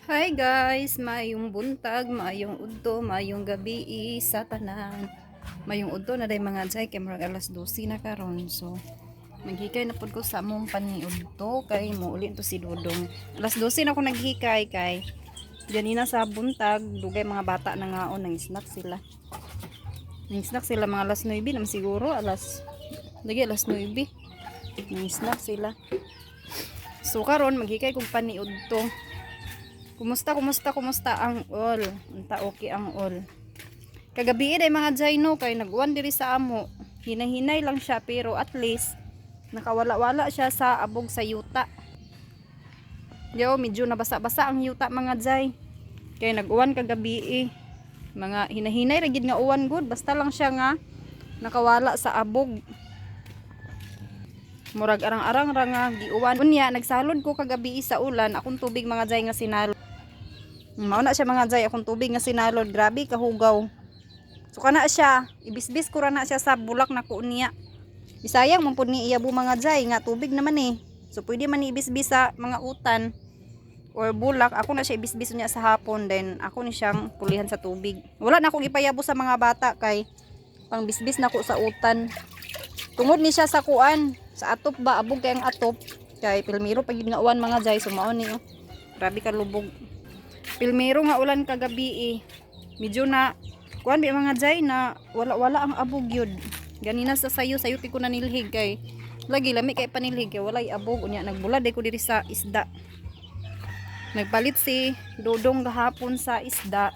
Hi guys, maayong buntag, maayong udto, maayong gabi sa tanan. Maayong udto na day, mga jay, kay murag alas 12 na karon. So maghikay na pud ko sa among paniudto kay muuli to si Dudong. Alas 12 na ako naghikay kay ganina sa buntag dugay mga bata na ngaon nang snack sila. Nang snack sila mga alas 9 naman siguro, alas lagi alas 9. Nang snack sila. So karon maghikay kog paniudto. Kumusta, kumusta, kumusta ang all? Unta okay ang all. Kagabi day, mga jayno, kay nag-uwan diri sa amo. Hinahinay lang siya pero at least nakawala-wala siya sa abog sa yuta. Yo, medyo nabasa-basa ang yuta, mga jay. Kay nag-uwan kagabi eh. Mga hinahinay ra gid nga uwan gud, basta lang siya nga nakawala sa abog. Murag arang-arang ra nga giuwan. Unya nagsalod ko kagabi sa ulan, akong tubig, mga jay, nga sinalod. Mao na siya, mga jay, akong tubig nga sinalod, grabe kahugaw. So kana siya, ibisbis ko ra na siya sa bulak na ko niya. Bisayang man pud ni iyabo, mga jay, nga tubig naman eh. So pwede man ni ibisbis sa mga utan or bulak. Ako na siya ibisbis niya sa hapon, then ako ni siyang pulihan sa tubig. Wala na akong ipayabo sa mga bata kay pangbisbis na ko sa utan. Tungod ni siya sa kuan, sa atop ba, abog kay ang atop kay pilmiro pag nga uwan, mga jay, so mao ni oh. Grabe ka lubog. Pilmiro nga ulan kagabi eh. Medyo na kuan bi, mga jay, na wala-wala ang abog yun. Ganina sa sayo sayo ko na nilhig kay lagi lami kay panilhig kay walay abog. Unya nagbulad ko diri sa isda. Nagpalit si Dodong gahapon sa isda.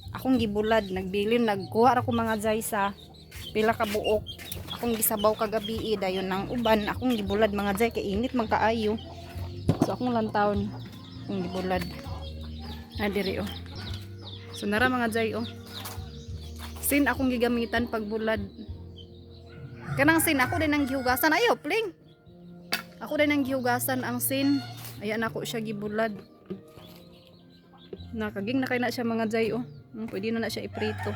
Akong gibulad, nagbilin, nagkuha ra ko, mga jay, sa pila ka buok. Akong gisabaw kagabi eh, dayon ng uban akong gibulad, mga jay, kay init man kaayo. So akong lantawon, akong gibulad. Na diri oh. So nara, mga jay, oh. Sin akong gigamitan pagbulad. Kanang sin ako din ang gihugasan ayo, pling. Ako din ang gihugasan ang sin. Ayan ako siya gibulad. Nakaging na kay na siya, mga jay, oh. Pwede na na siya iprito.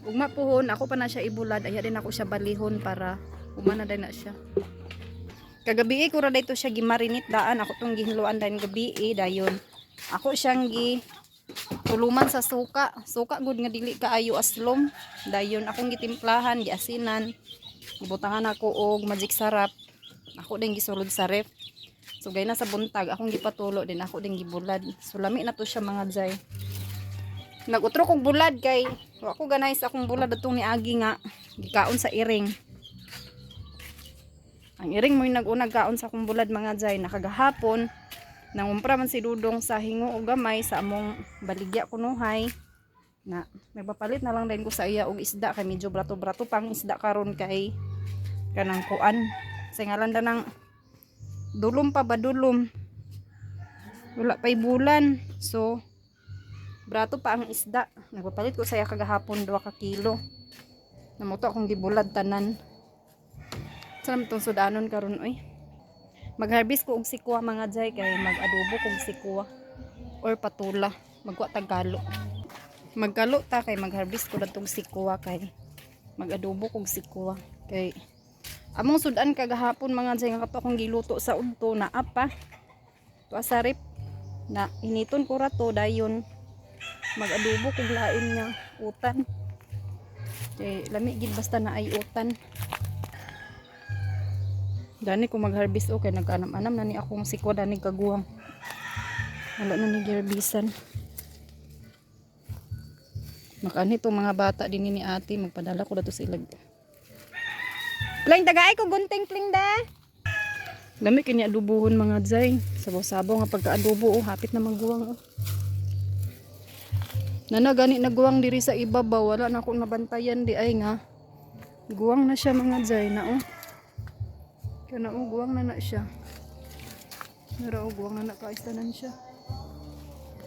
Ugma puhon, ako pa na siya ibulad. Aya din ako siya balihon para umana din na siya. Kagabi ko ra dito siya gimarinate daan. Ako tong gihinluan dayon gabi eh, dayon. Ako siyang gi tuluman sa suka. Suka gud nga dili kaayo aslom. Dayon akong gitimplahan, giasinan. Gibutangan ako og Magic Sarap. Ako din gisulod sa ref. So gay na sa buntag akong gipatulo din ako din gibulad. So lami na to siya, mga jay. Nag-utro kog bulad kay wa ko ganay sa akong bulad atong niagi nga gikaon sa iring. Ang iring mo'y nag-unag kaon sa akong bulad, mga jay. Nakagahapon nangumpra man si Dudong sa hingo og gamay sa among baligya kunuhay na nagpapalit na lang din ko sa iya og isda kay medyo brato-brato pang isda karon kay kanang kuan sa ngalan da ng dulom pa ba, dulom, wala pa'y bulan, so brato pa ang isda. Nagpapalit ko sa iya kagahapon 2 ka kilo namuto akong gibulad tanan sa itong sudanon karon oy. Mag-harvest ko og sikwa, mga jay, kay mag-adobo kog sikwa or patula. Magkuha tag kalo. Magkalo ta kay mag-harvest ko datong sikwa kay mag-adobo kog sikwa kay among sudan kagahapon, mga jay, nga kato akong giluto sa udto na apa to sa rep na initon ko ra to, dayon mag-adobo kog lain nga utan kay lami gid basta na ay utan. Dani ko mag-harvest okay, nagkaanam-anam na ni akong sikwa dani kaguwang. Wala na ni giharbisan. Makaani itong mga bata din ni ate, magpadala ko dato sila. Pling, tagaay ko gunting, pling da. Lami kini adubuhon, mga jay. Sabaw-sabaw nga pagka-adobo oh, hapit na maguwang oh. Nana gani naguwang diri sa ibabaw, wala na akong nabantayan di ay nga. Guwang na siya, mga jay, na oh. Kana oh, guwang na na siya. Nara oh, guwang na na kaistanan siya.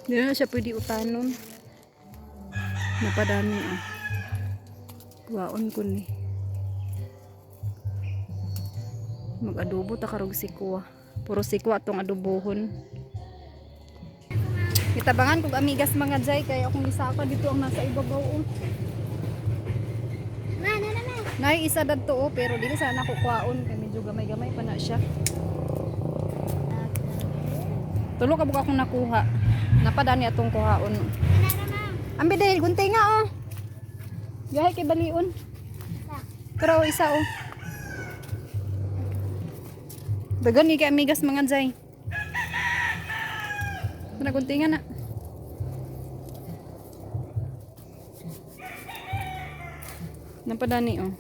Di na siya pwede utanon. Napadami oh. Kuwaon ko ni. Mag-adobo ta karog sikwa. Puro sikwa atong adobohon. Gitabangan kog amigas, mga jay, kay akong gisaka dito ang nasa ibabaw oh. Ma, na na ma. Nay isa dadto oh, pero dili sana ako kuwaon kay medyo gamay-gamay pa na siya. Tulo ka buka akong nakuha. Napadani atong kuhaon. Ambi dahil gunting nga oh. Gahi kay balion. Pero oh, isa oh. Dagan ni kay amigas mga jay. Tara guntingan na. Napadani oh.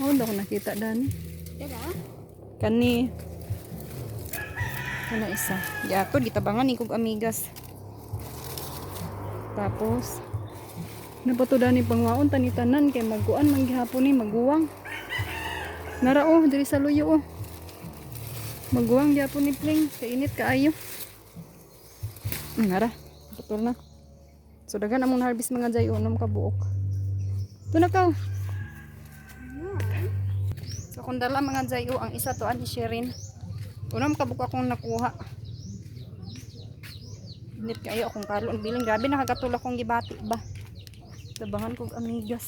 Oh, hindi ako nakita dani. Dara? Kani. Kana isa. Yato gitabangan ni kog amigas. Tapos napato dani pangwaon tani tanan kay magkuan man gihapon ni maguwang. Nara oh diri sa luyo oh. Maguwang gihapon ni Pling kay init kaayo. Nara, putol na. So daghan among harvest mga jay unom ka buok. Tuna ka. So kung dala mga jayo, ang isa to ani Sherin. Unang kabuk akong nakuha. Init kayo akong kalon biling grabe nakakatulak akong gibati ba. Tabangan kog amigas.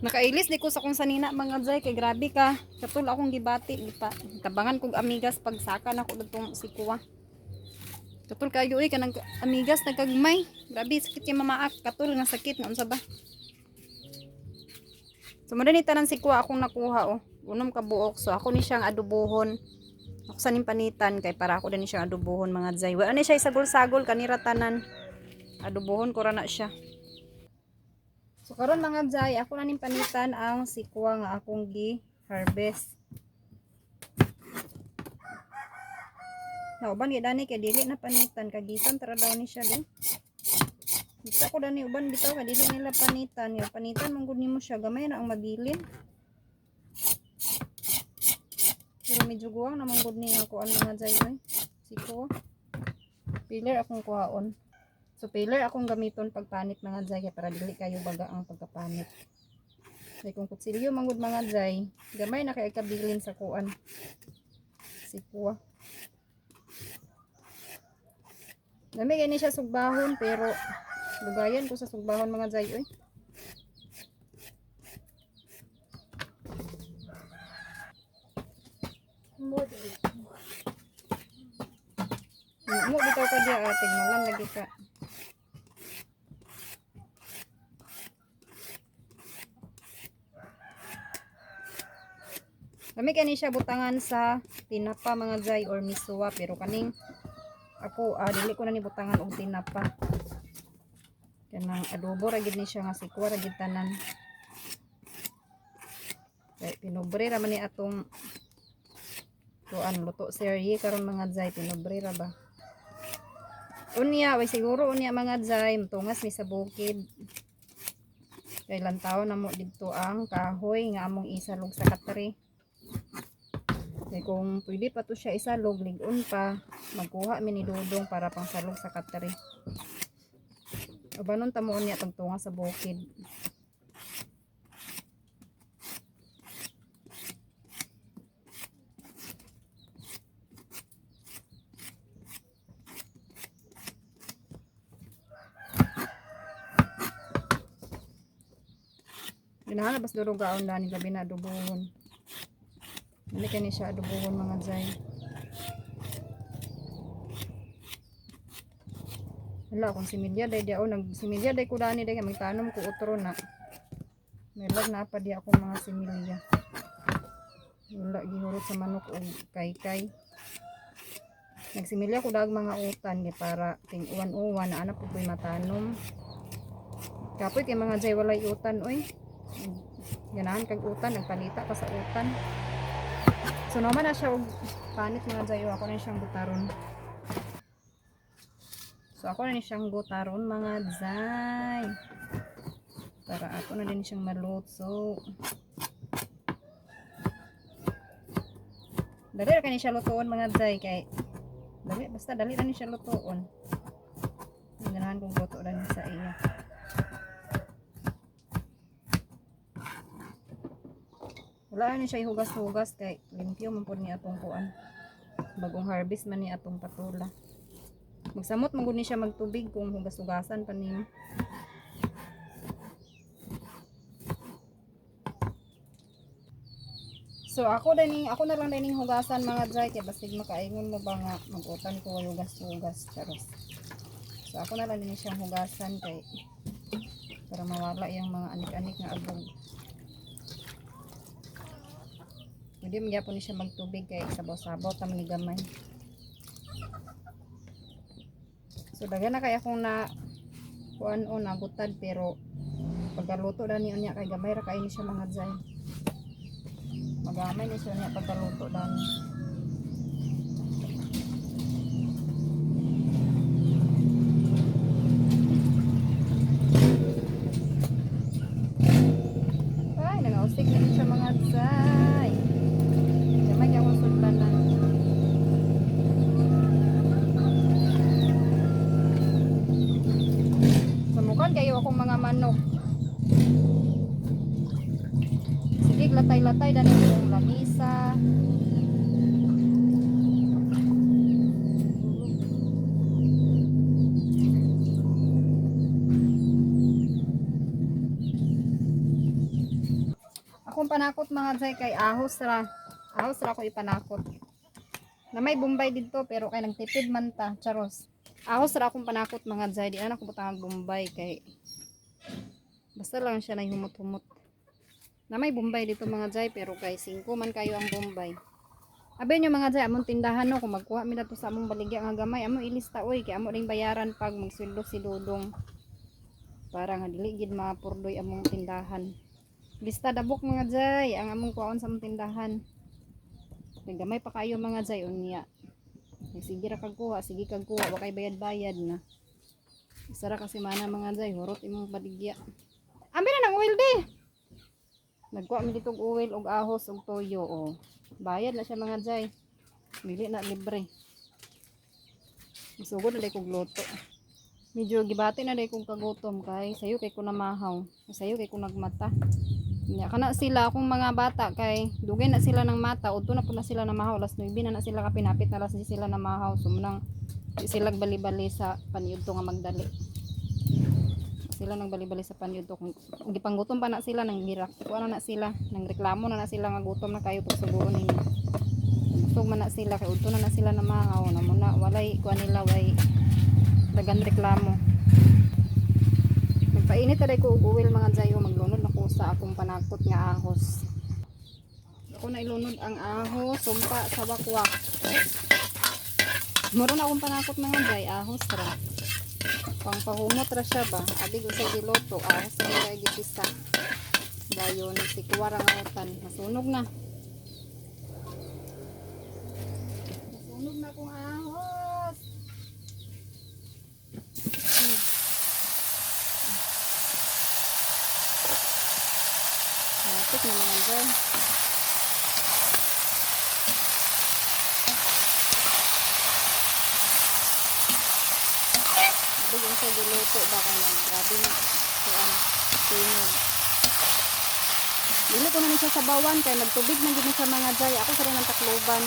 Nakailis di ko sa kung sanina mga jay kay grabe ka. Katul akong gibati gipa. Tabangan kog amigas pagsaka nako didtong sikuwa. Katul kayo oy kanang amigas nagkagmay. Grabe sakit kay mamaak katul nga sakit nga unsa ba. So mo ni tanan sikwa akong nakuha oh. Unom ka buok. So ako ni siyang adubuhon. Ako sa ning panitan kay para ako din siyang adubuhon mga jay. Wala ni siya isagol-sagol kanira tanan. Adubuhon ko ra na siya. So karon mga jay, ako na ning panitan ang sikwa nga akong gi harvest. Nauban gid ani kay dili na panitan kagisan tara daw ni siya din. Dito ko dani uban bitaw kay dili nila panitan. Yung panitan man gud nimo siya gamay na ang mabilin. Pero medyo guwang naman gud ni ako ano mga jay oy. Siko. Pillar akong kuhaon. So pillar akong gamiton pagpanit mga jay kay para dili kayo baga ang pagkapanit. Kay kung kutsilyo man gud mga jay, gamay na kay kabilin sa kuan. Sikuwa. Dami kay ni siya sugbahon pero lugayan ko sa sugbahon mga jay oy. Mo bitaw ka diya ate, malan lagi ka. Dami kay ni siya butangan sa tinapa mga jay or misuwa pero kaning ako dili ko na ni butangan og tinapa. Kanang adobo ra gid ni siya nga sikwa ra gid tanan. Kay pinobre ra man ni atong kuan luto serye karon mga jay pinobre ra ba. Unya, way siguro unya mga jay mutungas mi sa bukid. Kay lantaw na mo didto ang kahoy nga among isalog sa katre. Kay kung pwede pa to siya isalog, lig-on pa, magkuha mi ni Dudong para pangsalog sa katre. Ubanon ta mo unya pagtunga sa bukid. Ginahan bas durog kaon dani gabi na adobohon. Dili kani siya adobohon mga jay. Wala akong similya day di ako nagsimilya day ko dani day kay magtanom ko utro na. Meron na pa di ako mga similya. Wala gihurot sa manok og kaykay. Nagsimilya ko dag mga utan kay para ting uwan-uwan na anak ko ko'y matanom. Kapoy kay mga jay walay utan oy. Ganahan kag utan, nagpalita ka sa utan. So naman na siya og panit mga jayo, ako na siyang gutaron. So ako na ni siyang gutaron mga jay. Para ako na din siyang maluto. Dali ra kani siya lutoon mga jay kay dali basta dali ra ni siya lutoon. Ganahan kong luto ra ni sa iya. Wala ni siya ihugas-hugas kay limpyo man pud ni atong kuan. Bagong harvest man ni atong patula. Magsamot man gud ni siya magtubig kung hugas-hugasan pa nimo. So ako na lang din hugasan, mga jay, kay basig makaingon mo ba nga magutan ko hugas-hugas, charos. So ako na lang din siyang hugasan kay para mawala yung mga anik-anik nga abog. Pwede man gyapon ni siya magtubig kay sabaw-sabaw ta man ni gamay. So daghan na kay akong na kuan o nagutad, pero pagkaluto dani unya kay gamay ra kay ni siya, mga jay. Magamay ni siya niya pagkaluto dani. Ay, nangausik na siya, mga jay. Gamay kay akong sudlan na. Sumukan kayo akong mga manok. Sige, latay-latay dani akong lamisa. Akong panakot, mga jay, kay ahos ra. Ahos ra ako ipanakot. Na may Bombay dito pero kay nagtipid man ta, charos. Ahos ra akong panakot, mga jay, di na ako butang Bombay kay basta lang siya na humot-humot. Na may Bombay dito, mga jay, pero kay 5 man kayo ang Bombay. Abe nyo, mga jay, among tindahan no, kung magkuha mi dato sa among baligya nga gamay, among ilista oy, kay amo ring bayaran pag magsweldo si Dudong. Para nga dili gid mapurdoy among tindahan. Lista dabok, mga jay, ang among kuhaon sa among tindahan. Kay gamay pa kayo, mga jay, unya. Kay sige ra kag kuha, sige kag kuha, wa kay bayad-bayad na. Isa ra kasi mana, mga jay, hurot imong baligya. Ambi na ng oil di. Nagkuha mi dito og oil og ahos og toyo oh. Bayad na siya, mga jay. Dili na libre. Musugod na day kog luto. Medyo gibati na day kog kagutom kay sayo kay ko namahaw. Sayo kay ko nagmata. Nya kana sila akong mga bata kay dugay na sila ng mata, udto na po na sila namahaw, alas 9 na na sila kapinapit na alas 10 sila namahaw. So munang di sila bali-bali sa paniudto nga magdali. Sila nang bali-bali sa paniudto kung gipanggutom pa na sila nang girak. Kuan na na sila, nang reklamo na na sila nga gutom na kayo pagsugoon ninyo. Busog man na sila kay udto na na sila namahaw na muna walay kuan nila, way dagan reklamo. Nagpainit taday ko og oil, mga jayo, maglunod na ko sa akong panakot nga ahos. Ako na ilunod ang ahos, sumpa sa wakwak. Mura na akong panakot, mga jay, ahos ra. Pangpahumot ra siya ba? Abig usay giluto, ahos ra kay gipisa. Dayon si kuwara nga utan, nasunog na. Nasunog na akong ahos. Matik na, mga jay. Abig unsay giluto ba kay nag grabe nga kuan tingog. Dili ko na ni siya sabawan kay nagtubig man gid ni siya, mga jay. Ako sa rin ang takluban.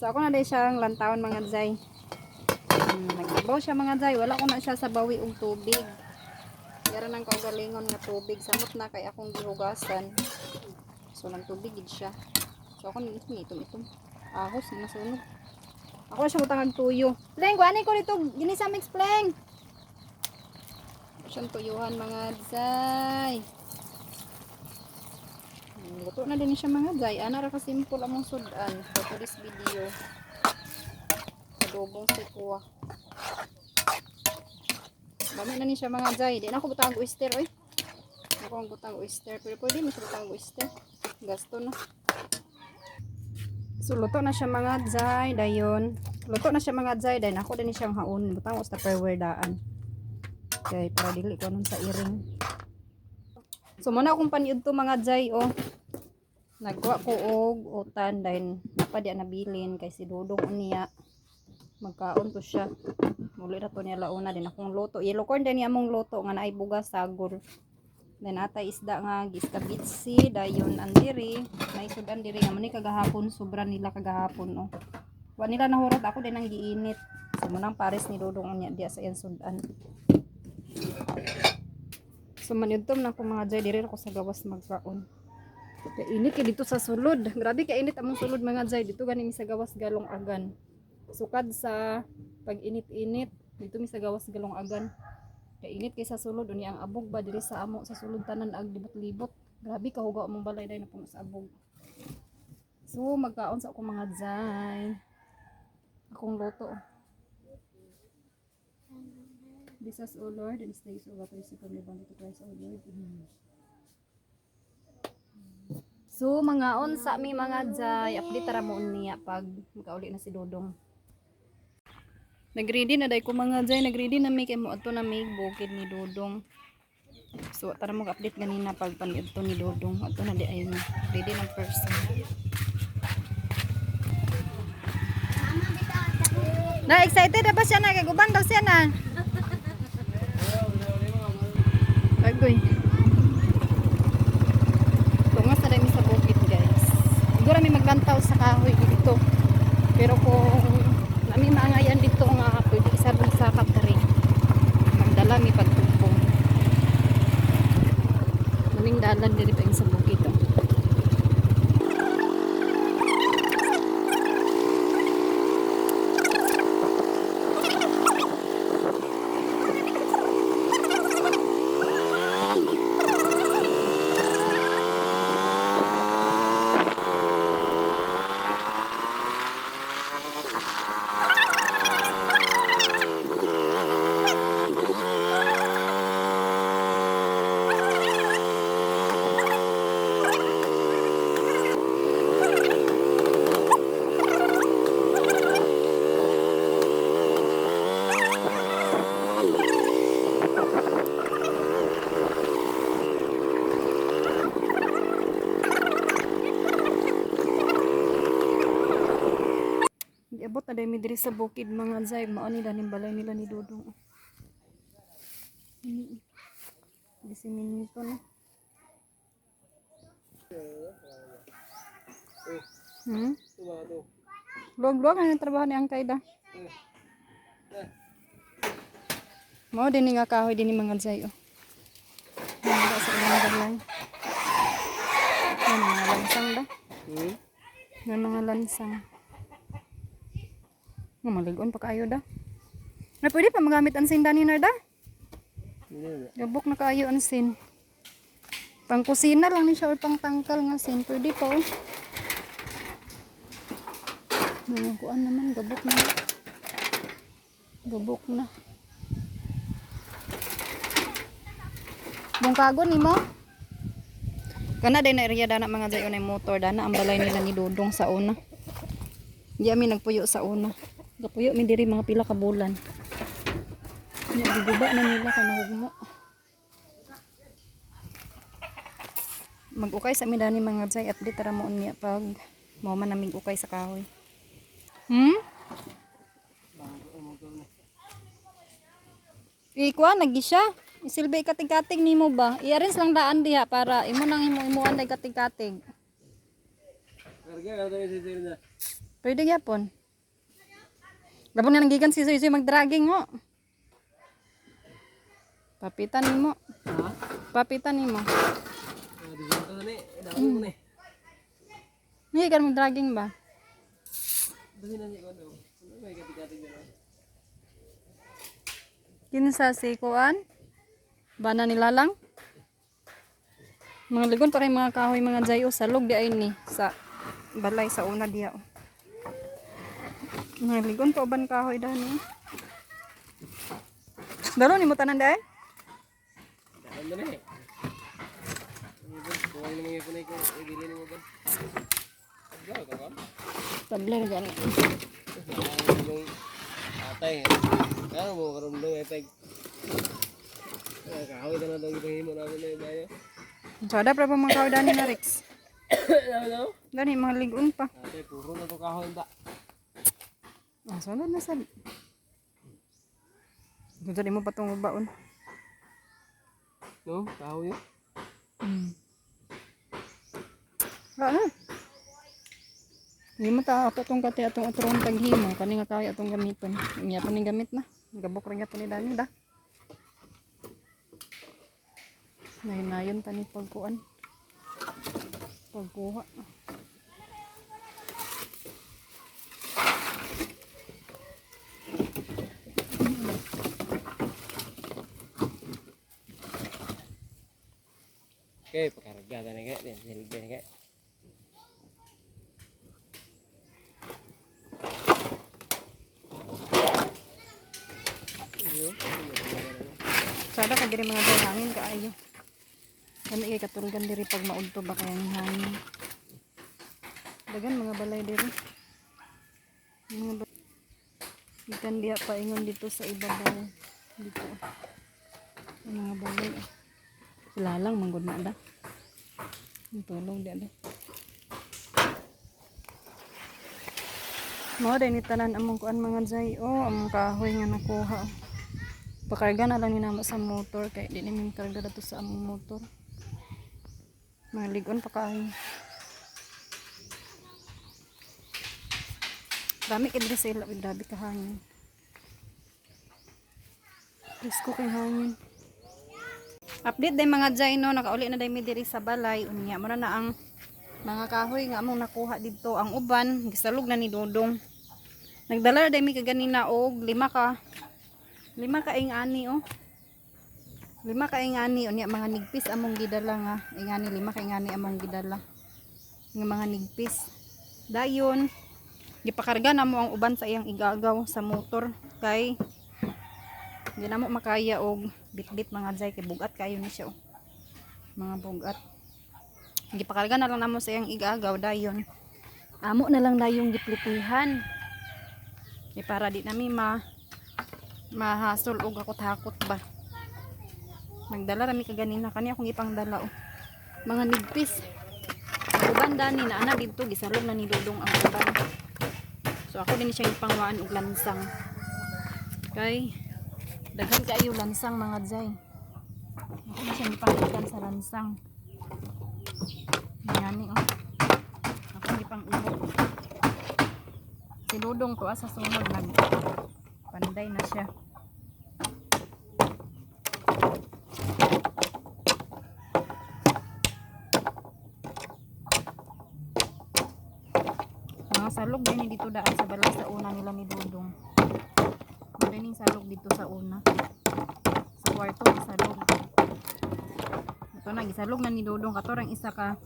So ako na din siyang lantawon, mga jay. Nagsabaw siya, mga jay. Wala ko na siya sabawi og tubig. Yara nang kaugalingon nga tubig. Samot na kay akong gihugasan. So nagtubig gid siya. So ako nito itom itom. Ahos na nasunog. Ako na siya butangag tuyo. Pleng, kuhanin ko dito. Ginisa mix, pleng. Siyang tuyuhan, mga jay. Luto na din siya, mga jay. Ana ra ka simple among sudan for this video. Adobong sikuwa. Dami na ni siya, mga jay. Di na ako butang oyster oy. Ako ang butang oyster. Pero pwede mo siya butang oyster. Gasto na. So luto na siya, mga jay. Dayon. Luto na siya, mga jay. Dayon ako din ni siyang haon. Butang ko sa Tupperware daan. Kay para dili ko nun sa iring. So muna akong paniud to, mga jay, oh. Nagkuha ko og utan dahil napa di nabilin kay si Dudong unya. Magkaon to siya. Muli ra to niya launa din akong luto. Yellow corn din niya among luto nga naay bugas sagol. Then atay isda nga giskabitsi dayon andiri naisudan diri nga man ni kagahapon, sobra nila kagahapon oh. Wa nila nahurot, ako din ang giinit. So munang pares ni Dudong unya diya sa iyang sudan. So manidtom na ako, mga jay, diri ra ko sa gawas magkaon. Kay init kay dito sa sulod. Grabe ka init among sulod, mga jay. Dito gani mi sa gawas galong agan. Sukad sa pag-init-init, dito mi sa gawas galong agan. Kay init kay sa sulod, unya ang abog ba diri sa amo sa sulod tanan ag libot-libot. Grabe kahugaw among balay dai na puno sa abog. So magkaon sa ako, mga jay. Akong luto. Bless us, O Lord, and stay so God, receive from to Christ, O Lord. Amen. So, mga unsa mi, mga jay, update ra mo niya pag makauli na si Dodong. Nagready na day ko, mga jay, nagready na mi kay mo adto na mi bukid ni Dodong. So, tara mo update ganina pag paniadto ni Dodong. Adto na di ay na. Ready ng person. Na excited na ba siya na kay guban daw siya na? Agoy. Tungas na dami sa bukid, guys. Siguro may maglantaw sa kahoy dito. Pero kung nami maangayan dito nga pwede isabong sa kaptari. Magdala mi pagtugpong. Naming dalan diri pa yung sa bukid. Oh. Giabot na dahil mi diri sa bukid, mga zay. Mao nila ning balay nila ni Dodong. Ini. Disiminito na. Luwag-luwag na yung trabaho ni Angkay da. Mao din ni nga kahoy din ni mga zay. Oh. Nandito sa ilang balay. Yan mga lansang da. Yan mga lansang. Nga maligon pa kaayo da. Na pwede pa magamit ang sinda ni Narda? Gabok na kaayo ang sin. Pangkusina lang ni siya or pangtangkal nga sin. Pwede pa oh. Mga kuan naman, gabok na. Gabok na. Bungkagon nimo? Kana day na area dana, mga dayon ay motor dana ang balay nila ni Dodong sa una. Di ami nagpuyo sa una. Gapuyo mi diri mga pila ka bulan. Nya giguba na nila kanahugmo. Mag-ukay sa mi dani, mga jay, update ra mo unya pag mao man namig ukay sa kahoy. Ikuha, nagi siya. Isilbi kating-kating nimo ba? I-arrange lang daan diha para imo nang imo imuan day kating-kating. Pwede gyapon. Labon nga nanggigan si Soy magdragging mo. Papitan nimo. Ha? Papitan nimo. Hmm. Ngigan magdragging ba? Kinsa si kuan? Bana nila lang? Mga ligon pa kay mga kahoy, mga jayo salog di ay ni sa balay sa una diya. Oh. Mga ligon pa uban kahoy dani. Dalo ni mo tanan dai? Tabler gani. Atay, ano mo karon do epek. Kahoy na lang gihimo namin na ibayo. Sada pa mga kahoy dani na Rex. Ano? Dani mga ligon pa. Atay, puro na to kahoy ba. Ah, sunod na sad. Dito mo patong baon. No, kahoy yun. Wala na. Hindi mo ta ato tong kati atong utron taghimo kani nga kaya atong gamiton. Unya pa ning gamit na. Gabok ra gyapon ni Dani da. Nahinayon tani pagkuan. Pagkuha. Okay, pakarga na kaya. Silig na kaya. Sada ka diri, mga day, hangin kaayo. Kami kay katulgan diri pag maudto ba kay ang hangin. Dagan mga balay diri. Mga balay. Ikan diha paingon dito sa ibabaw. Dito. Ang mga balay. Sila lang manggod na da. Ang tulog diha da. Mao day ni tanan among kuan, mga jay. Oh, among kahoy nga nakuha. Pakarga na lang ni namo sa motor kay di namin karga dato sa among motor. Mga ligon pa kaayo. Dami kay diri sa ila, uy, grabe ka hangin. Presko kay hangin. Update day, mga jay, no, nakauli na day mi diri sa balay. Unya mo na na ang mga kahoy nga among nakuha didto. Ang uban gisalog na ni Dodong. Nagdala na day mi kaganina og lima ka ingani oh. Lima ka ingani unya mga nigpis among gidala nga ingani, lima ka ingani among gidala nga mga nigpis. Dayon gipakarga na mo ang uban sa iyang igagaw sa motor kay hindi na mo makaya og bitbit, mga jay, kay bugat kayo ni siya oh. Mga bugat. Gipakarga na lang namo sa iyang igagaw, dayon amo na lang dayong giplitihan kay para di nami mahasol og hakot-hakot ba. Nagdala rami kaganina kani akong ipangdala oh. Mga nigpis. Ang uban dani na ana didto gisalog na ni Dudong ang uban. So ako din siya ipangwaan og lansang. Kay daghan kaayo lansang, mga jay. Ako na siya ipanggikan sa lansang. Ngani oh. Ako gipang-ibot. Si Dudong to sa sunod nag panday na siya. Mga salog din dito daan sa balay sa una nila ni Dudong. Madaling salog dito sa una. Sa kwarto ang salog. Ito na, gisalog na ni Dudong. Katorang isa ka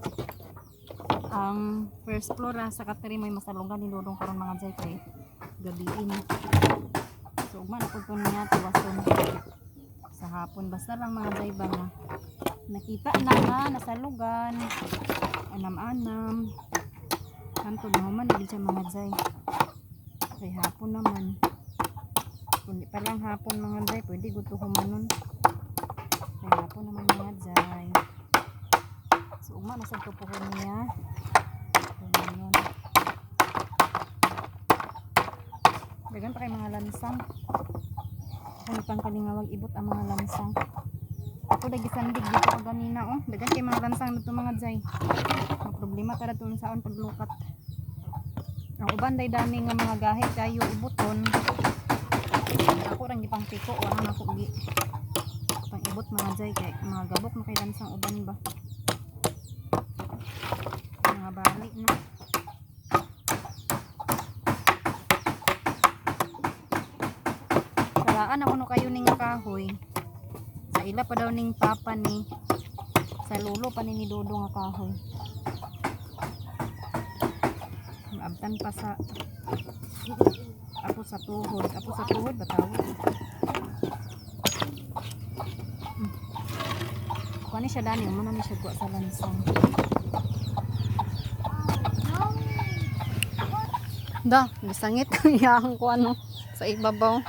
ang first floor ah, sa katri may masalungan ni Dudong karon, mga jay, kay gabiin. So ugma na pud ko niya tiwason sa hapon. Basta lang, mga jay, ba nga nakita na nga nasalugan anam-anam. Hantod naman na siya, mga jay. Kay hapon naman. Kundi pa lang hapon, mga jay, pwede gusto humanon. Kay hapon naman, mga jay. So ugma na sa tupuhon niya. Humanon. Dagan pa kay mga lansang. Kung pang kalingawag ibot ang mga lansang. Ako lagi sandig dito kaganina oh. Dagan kay mga lansang dito, mga jay. Ang problema tara tun saon paglukat. Ang uban day dami nga mga gahi kayo ibuton. Ako rang gipang piko o ang ako gi pang ibot, mga jay, kay mga gabok na kay lansang uban ba. Mga bali na. Saraan ako no kayo ning kahoy. Sa ila pa daw ning papa ni sa lulo pa ni Dodo nga kahoy. Maabtan pa sa apo sa tuhod. Apo sa tuhod ba tawag? Kuha ni siya dani, muna ni siya guwa sa lansang. Da, bisangit ang iyang ko ano sa ibabaw.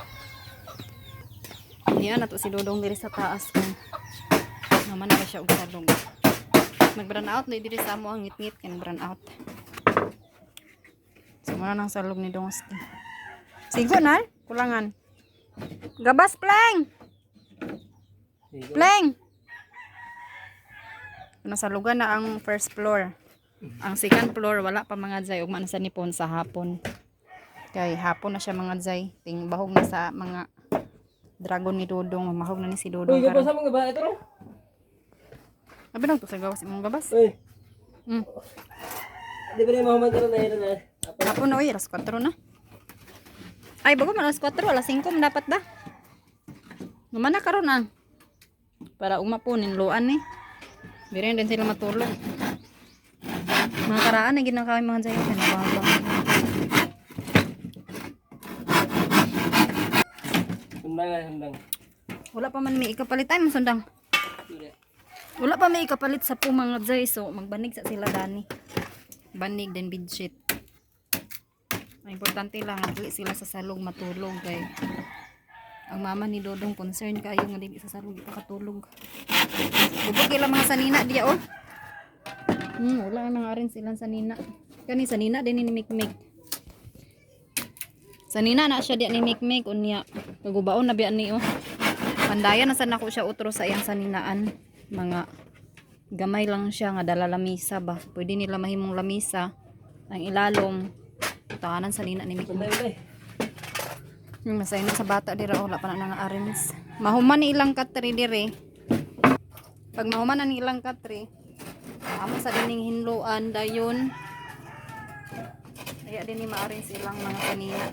Niya na to si Dodong diri sa taas ko. Naman na siya og salog. Nag-brown out na diri sa amo ang ngit-ngit kay nag-brown out. So muna nang salog ni Dongski. Sigo na, kulangan. Gabas pleng. Sigo. Pleng. Nasalugan na ang first floor. Ang second floor wala pa, mga jay, ugma na sa nipon sa hapon. Kay hapon na siya, mga jay. Ting bahog na sa mga dragon ni Dodong, mahog na ni si Dodong Uy, karon. gabasa mga ba ito ro? Abi nang to sa gawas imong gabas. Uy, di ba na yung mahuman ka na na? Hapon na oy, alas 4 na. Ay, bago man alas 4, alas 5 man dapat da. Naman na karon ah. Para ugma po ninluan ni. Birin din sila matulog. Mga karaan na ginakaw mga jayo kanababa. Sundang na, sundang. Wala pa man may ikapalit ay masundang. Hindi. Wala pa may ikapalit sa po mga jay so magbanig sa sila dani. Banig then bedsheet. Ang importante lang dili sila sa salog matulog kay ang mama ni Dodong concern kayo nga dili sa salog ipakatulog. Bubog ilang mga sanina diya oh. Wala na nga rin silang sanina. Kani sanina din ni Mikmik. Sanina na siya diya ni Mikmik unya. Kagubaon na biya ni oh. Pandayan na sana ko siya utro sa iyang saninaan. Mga gamay lang siya nga dala lamisa ba. Pwede nila mahimong lamisa ang ilalom. Tanganan sanina ni Mikmik. Sundang na. Yung masaya na sa bata dira wala pa na nga arrange. Mahuman ni ilang katri dire. Pag mahuman na ni ilang katri, amo sa dining hinluan dayon. Kaya din ni ma-arrange ilang mga kanina.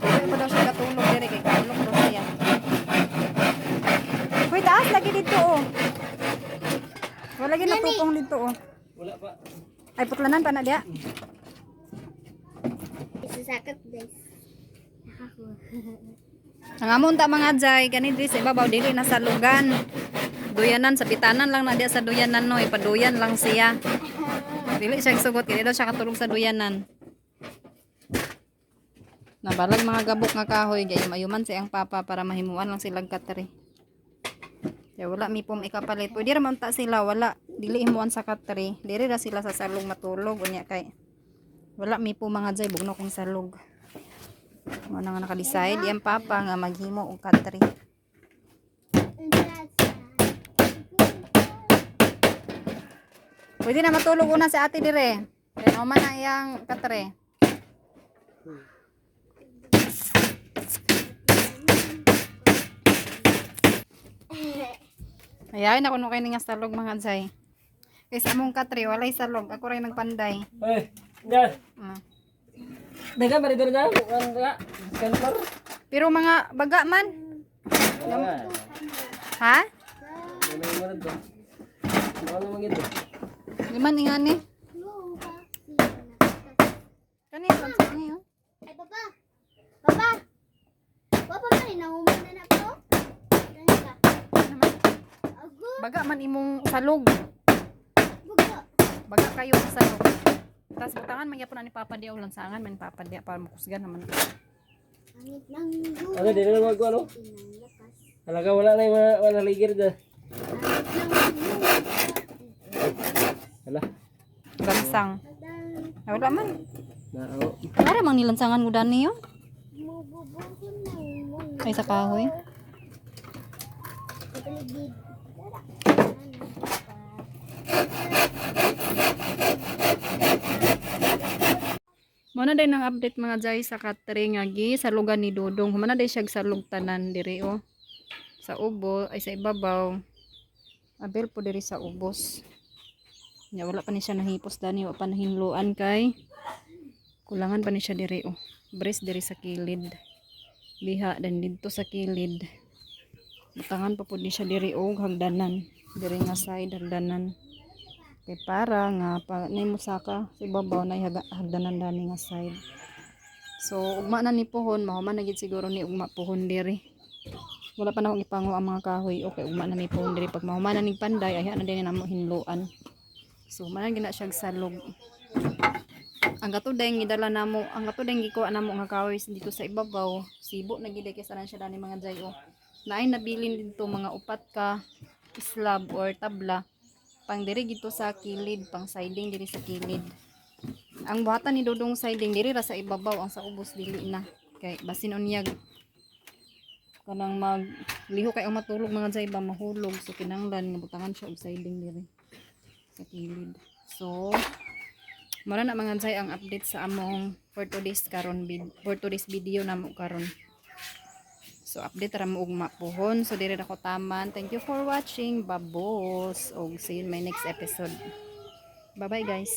Pwede pa daw siya katulog dire kay katulog daw siya. Hoy, taas lagi dito oh. Wala lagi natupong dito oh. Wala pa. Ay putlanan pa na diya. Isasakot guys. Nakakuha. Ang amon ta mga jay, kani diri sa ibabaw dili na sa lugan. Duyanan sa pitanan lang na diya sa duyanan no, ipaduyan lang siya. Dili siya sugot kini daw siya katulog sa duyanan. Nabalag mga gabok nga kahoy gayum ayuman sa iyang papa para mahimuan lang silang katri. Kaya wala mi pum ikapalit. Pwede ra man ta sila wala dili himuan sa katri. Diri ra sila sa salog matulog unya kay wala mi po mga jay bugno kong salog. Mo na nga naka-decide iyang papa nga maghimo og katri. Pwede na matulog una si ate dire. Kaya man na iyang katre. Ayaw na kuno kay nga salog mga jay. Kay sa among katre walay salog, ako ray nagpanday. Uy, yan. Ah. Daga, marito na. Mukhang daga. Kantor. Pero mga baga man, Wala. ha? May mga mo to. Baka naman ito. Di man ingani. Kani lang sa ni oh. Ay, papa! Papa! Papa, man, nangumuna na po. Ganun ka. Ago, Baga man imong salog. bugo. Baga kayo sa salog. Tapos butangan magyapon na ni Papa diya ulan sangan man Papa diya para makusgan naman. Angit ng dugo. Ano, di na mag ano? Inang lakas. Talaga wala na yung mga wala ligir na. Angit ng dugo. Hala. Lansang. Ay, wala man. Nao. Para mang nilansangan mo dani yo. Mububuhin ng mundo. Ay sa kahoy. Sa paligid. Tara. Muna din ang update mga jay sa katre nga gi sa lugar ni Dodong. Humana day siya sa tanan diri oh. Sa ubo ay sa ibabaw. Abel po diri sa ubos. Nya wala pa ni siya nahipos dani, wa pa nahinluan kay kulangan pa ni siya diri oh. Brace diri sa kilid. Liha dan didto sa kilid. Butangan pa pud ni siya diri og hagdanan. Diri nga side hagdanan. Kay para nga pa nay musaka sa ibabaw nay hagdanan dani nga side. So ugma na ni pohon, mahuman na gid siguro ni ugma pohon diri. Wala pa na akong ipango ang mga kahoy. Okay, ugma na ni pohon diri pag mahuman na ning panday ay na din namo hinluan. So man gina siya salog. Ang katuday gidala namo, ang katuday gikuha namo nga kahoy dito sa ibabaw. Sibo na gid kay sanan siya dani mga jay oh. Naay nabilin dito mga upat ka slab or tabla pang diri gito sa kilid, pang siding diri sa kilid. Ang buhatan ni Dodong siding diri ra sa ibabaw, ang sa ubos dili na. Kay basin unyag kanang mag liho kay ang matulog mga jay ba mahulog so kinahanglan nga butangan siya og siding diri sa kilid. So mura na mga jay ang update sa among for today's karon for today's video namo karon. So update ra mo ugma puhon. So diri na ko taman. Thank you for watching. Babos. Og see you in my next episode. Bye bye, guys.